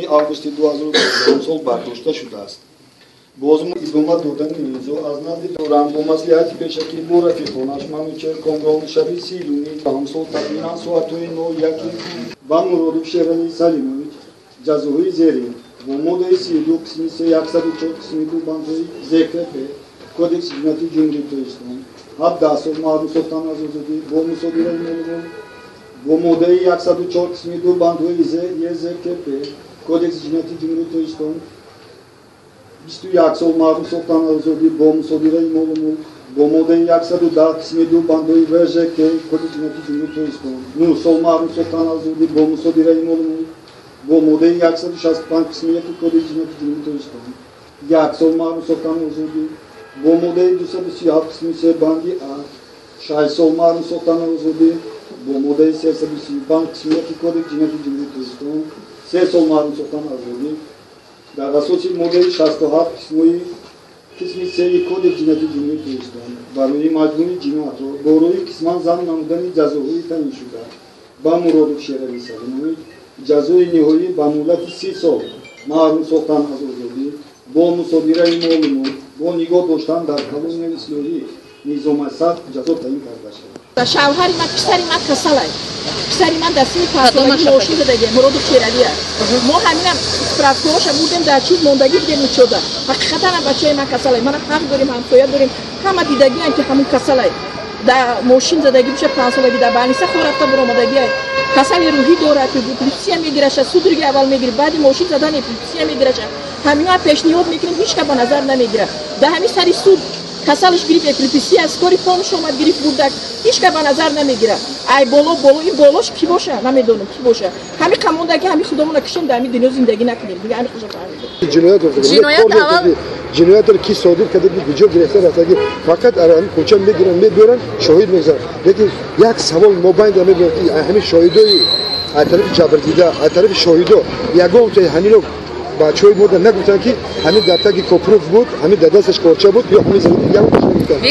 Августи 2020 сол бардошта шудааст. Боз идома додани низоъ аз назди дорам бо маслиҳати пешакӣ бо рафиқонаш Манучер Комрон шаби 30-уми ҳамсол тақрибан соатҳои 01 ба Муродов Шерали Салимович ҷазоҳои зерин бо моддаи 32 қисми 3, 104 қисми 2 бандҳои ЗКП Кодекси ҷиноятии Ҷумҳурии Тоҷикистон 17 сол маҳрум сохтан аз озодӣ бо мусодираи моли мулк бо моддаи 104 қисми 2 бандҳои З, Е, ЗКП Кодекси ҷиноятии Ҷумҳурии Тоҷикистон 21 сол маҳрум сохтан аз озодӣ бо мусодираи молу мулк бо моддаи 110 қисми 2 бандҳои ВЖК Кодекси ҷиноятии Ҷумҳурии Тоҷикистон 9 сол маҳрум сохтан аз озодӣ бо мусодираи молу мулк бо моддаи 165 қисми 1 Кодекси ҷиноятии Ҷумҳурии Тоҷикистон 1 сол маҳрум сохтан аз озодӣ бо моддаи 237 қисми 3 банди А 6 сол маҳрум сохтан аз озодӣ бо моддаи 335 қисми 1 Кодекси ҷиноятии Ҷумҳурии Тоҷикистон 3 сол маҳрум сохтан аз озодӣ дар асоси моддаи 67 қисми 3 Кодекси ҷиноятии Ҷумҳурии Тоҷикистон барои маҷмӯи ҷиноятҳо бо роҳи қисман зам намудани ҷазоҳои таъиншуда ба Муродов Шерали Салимович ҷазои ниҳоӣ ба муҳлати 30 сол маҳрум сохтан аз озодӣ бо мусодираи молу мулк бо нигоҳ доштан дар колонияи ислоҳӣ низоми сахт ҷазо таъин карда шавад. Шавҳари ман, писари ман касалай. Писари ман дар синни 5 солагӣ мошин задагӣ, Муродов Шералӣ аст. Мо ҳаминам справкаҳоша бурдем, дар чиз мондагӣ будем учёда. Ҳақиқатан ҳам бачаи ман касалай. Мана ҳақ дорем, ҳамсоя дорем, ҳама дидагиам ки ҳамун касалай. Дар мошин задагӣ биша 5 солагӣ дар больница хор рафта буромадагиай. Касали рӯҳӣ дорад, эпилепсия мегираша, судороги аввал мегирад, баъди мошин задан эпилепсия мегираша. Ҳамиҳо пешниҳод мекунем, ҳеч ка ба назар намегирад. Дар ҳамин сари суд касалаш гирифт, эпилепсия, скорый помощь омад, гирифт, бурдак, ҳеч ка ба назар намегирад. Ай боло боло ин болош ки боша, намедонам ки боша. Ҳами қамондаги ҳами худомона кишем, дар ҳами дунё зиндагӣ накунем. Дига ҳами хуша фаҳмидем. Ҷиноят аввал ҷиноятро ки содир карда, куҷо гирифта рафтаги, фақат ҳамин кӯча мегиранд, мебиёранд, шоҳид мегузаранд. Лекин як савол мобайн мебиёранд ки ҳамин шоҳидои аз тарафи ҷабрдида, аз тарафи шоҳидо ягон таи ҳамино бачаҳои мода нагуфтанд, ки ҳамин дар таги копрук буд, ҳамин дар дасташ корча буд ё ҳамин ягон нагуфтанд.